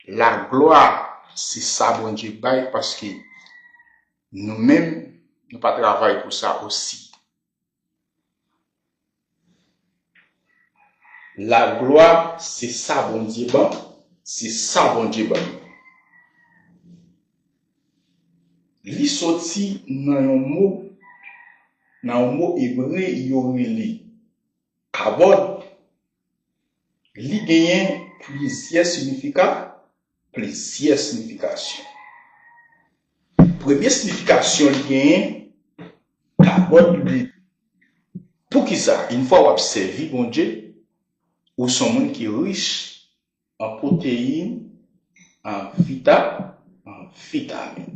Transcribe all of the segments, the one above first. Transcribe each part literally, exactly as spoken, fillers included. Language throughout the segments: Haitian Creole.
Laglwa, se sa Bondye bay, paske nou menm, nou pa travay pou sa osi. Laglwa, se sa Bondye ban, se sa Bondye ban. Li soti nan yon mo, nan yon mo ebre yo rele kabòd. Li genyen plizyè siyifika, plizyè siyifikasyon. Premye siyifikasyon li genyen, kabòd li. Poukisa? Yon fwa w ap sèvi Bondye, ou se yon moun ki rich an pwoteyin, an vita-, an vitamin.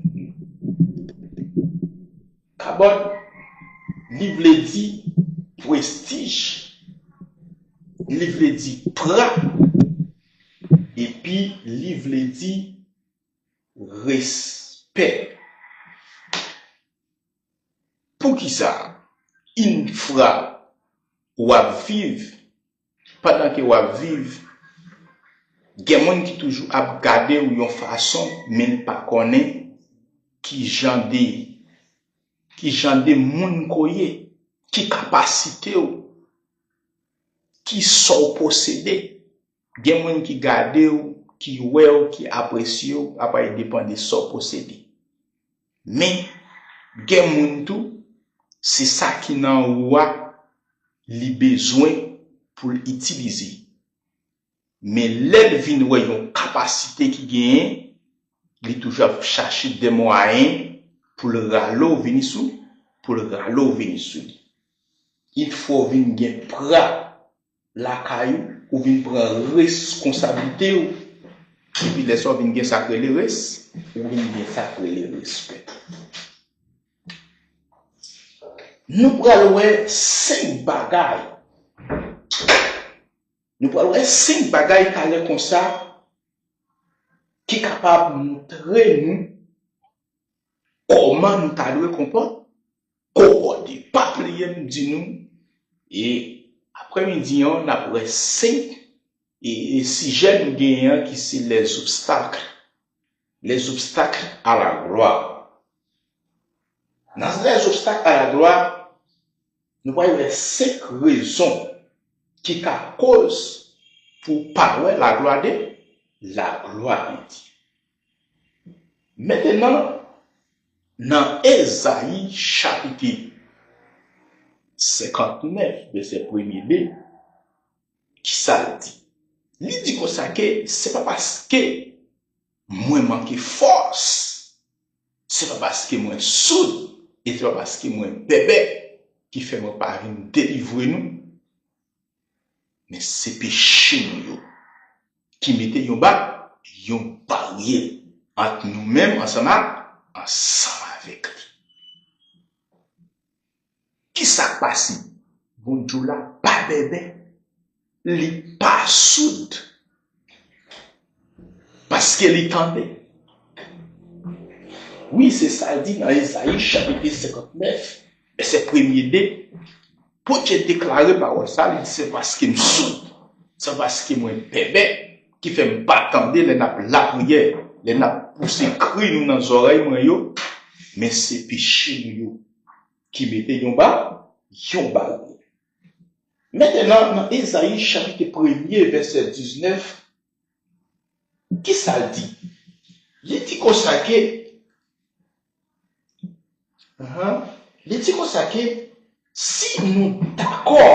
Kabòd, li vle di prestij, li vle di pra, epi li vle di respè. Poukisa? Yon fwa w ap viv, pandan ke w ap viv, gen moun ki toujou ap gade w yon fason, men l pa konnen ki jan de, ki jan de moun ke w ye, ki kapasite w, ki sa w posede. Gen moun ki gade w, ki wè w, ki apresye w, apa e depann de sa w posede. Men, gen moun tou, se sa ki nan ou a, li bezwen pou l itilize. Men lè l vin wè yon kapasite ki genyen, li toujou ap chache de mwayen pou l rale w vini sou, pou l rale w vini sou li. Yon fwa w vin gen pra lakay ou, ou vin pran reskonsablite w, epi lè sa w vin gen sa k rele res-, ou vin gen sa k rele respè. Nou pral wè senk bagay. Nou pral wè senk bagay talè konsa ki kapab montre nou kòman nou ta dwe konpòt-, konpòte. Pa bliye m di nou, e aprèmidi an, n ap wè senk, e, e sijè nou genyen an ki se les obstacles. Les obstacles à la gloire. Nan les obstacles à la gloire, nou pral wè senk rezon ki ka koz pou w pa wè laglwa de, laglwa de Dye. Mentenan, nan Ezayi chapit senkantnèf, vèsè premye de, kisa l di? Li di konsa ke se pa paske mwen manke fòs, se pa paske mwen soud, e se pa paske mwen bèbè ki fè mwen pa vin delivre nou, men se peche nou yo ki mete yon ba-, yon baryè ant nou menm ansanm ak, ansanm avèk li. Kisa k pase? Bondye w la pa bèbè, li pa soud, paske li tande. Wi, se sa l di nan Ezayi chapit senkantnèf, vèsè premye de. Bondye deklare pawòl sa, li di, se paske m soud, se paske mwen bèbè, ki fè m pa tande lè n ap lapriyè, lè n ap pouse kri nou nan zòrèy mwen yo, men se peche nou yo ki mete yon ba-, yon baryè. Mentenan, nan Ezayi chapit premye, vèsè diznèf, kisa l di? Li di konsa ke, ahan, li di konsa ke si nou dakò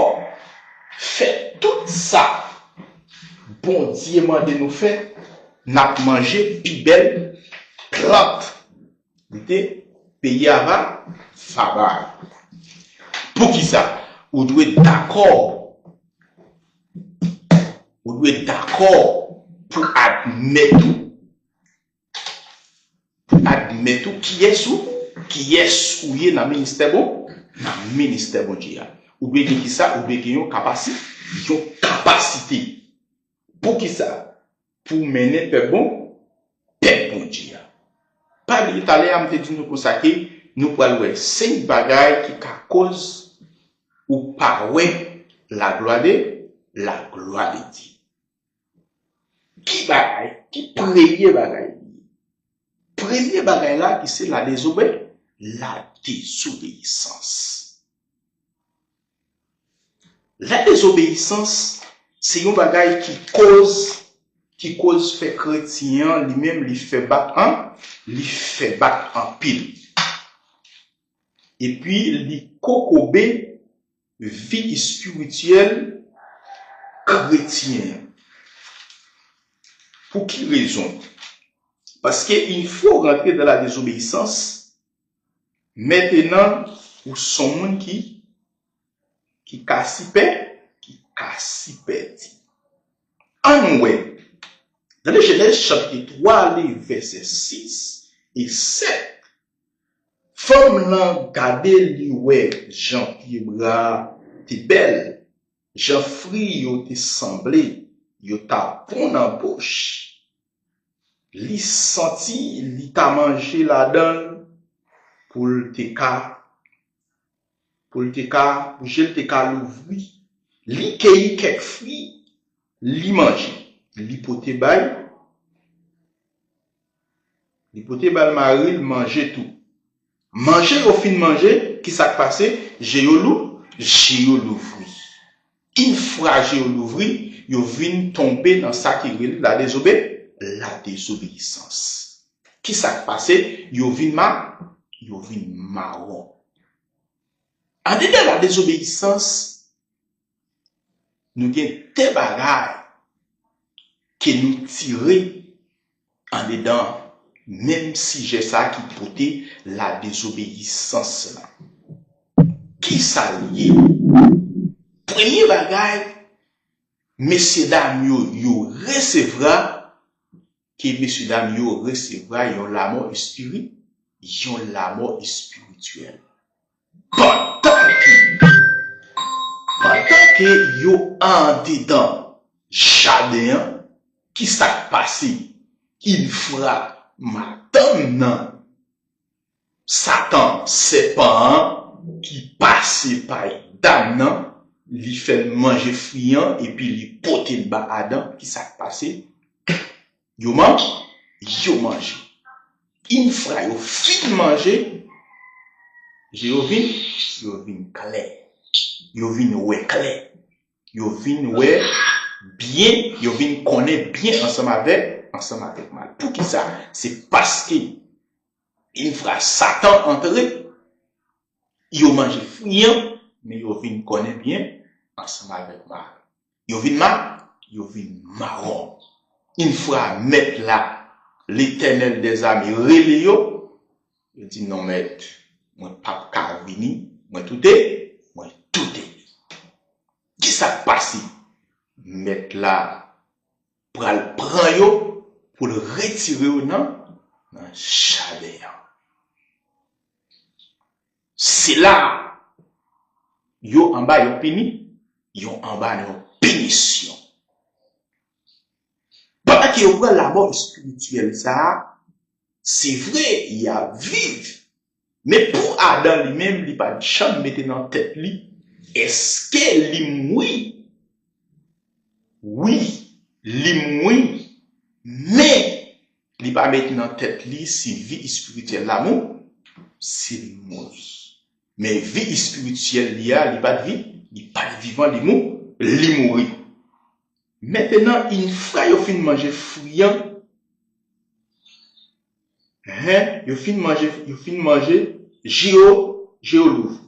fè tout sa Bondye mande nou fè, n ap manje pi bèl plant. Li te, peyi a va, va bay. Poukisa? Ou dwe dakò. Ou dwe dakò pou admèt ou, pou admèt ou kiyès ou, kiyès ou ye nan ministè bon, nan ministè Bondye a. Ou dwe gen kisa? Ou dwe gen yon kapasi-, yon kapasite. Poukisa? Pou mennen pèp bon, pèp Bondye a. Pa bliye talè a m te di nou konsa ke nou pral wè senk bagay ki ka koz ou pa wè laglwa de, laglwa de Dye. Ki bagay? Ki premye bagay li ye? Premye bagay la ki se la dezobe, la dezobeyisans. La dezobeyisans se yon bagay ki koz ki koz fè kretyen an li menm li fè bak an li fè bak anpil. Epi li kokobe vi espirityèl kretyen an. Pou ki rezon? Paske une fois ou rantre dans la désobéissance, mentenan ou son moun ki ki ka si pè, ki ka si pèdi. Ann wè, nan Jenèz chapit twa li vèsè sis e sèt, fanm lan gade li wè jan pye bwa a te bèl, jan fwi yo te sanble, yo ta bon nan bouch. Li santi li ta manje ladan l pou l te ka pou l te ka pou je l te ka louvri. Li keyi kèk fwi, li manje, li pote bay li pote bay mari l manje tou. Manje yo fin manje, ki sa k pase? Je yo lou, je yo louvri. Une fois je yo louvri, yo vin tonbe nan sa ki rele la dezobe, la désobéissance. Ki sa k pase? Yo vin ma, yo vin mawon. Andedan la désobéissance, nou gen de bagay ke nou tire andedan menm sijè sa ki pote la désobéissance la. Ki sa l ye? Premye bagay, mesye dam yo, yo resevwa, ke mesye dam yo resevwa yon lanmò espiri, yon lanmò espirityèl. Pandan ke, pandan ke yo andedan jaden an, ki sa k pase? Une fois madanm nan, Satan, sèpan an, ki pase pa dam nan, li fè l manje fwi an epi li pote l ba Adan, ki sa k pase? Yo man, yo manje. Une fois yo fin manje, je yo vin, yo vin klè. Yo vin wè klè. Yo vin wè byen, yo vin konnen byen ansanm avèk ansanm avèk mal. Poukisa? Se paske une fois Satan antre, yo manje fwi an, men yo vin konnen byen ansanm avèk mal. Yo vin ma, yo vin mawon. Une fois mèt la, Letènèl dèzame, rele yo, yo di non mèt, mwen p ap ka vini, mwen toute, mwen toute. Ki sa k pase? Mèt la pral pran yo pou l retire yo nan nan jaden an. Se la yo anba yon pini, yo anba yon pinisyon. Pandan ke yo pran lanmò espirityèl sa a, se vre y ap viv, men pou Adan li menm, li pa t janm mete nan tèt li èske li mouri. Wi, li mouri, men li pa mete nan tèt li si vi espirityèl la mou, si li mouri. Men vi espirityèl li a, li pa t vi, li pa t vivan, li mou, li mouri. Mentenan, une fois yo fin manje fwi an, hen, yo fin manje, yo fin manje, je yo, je yo louvri.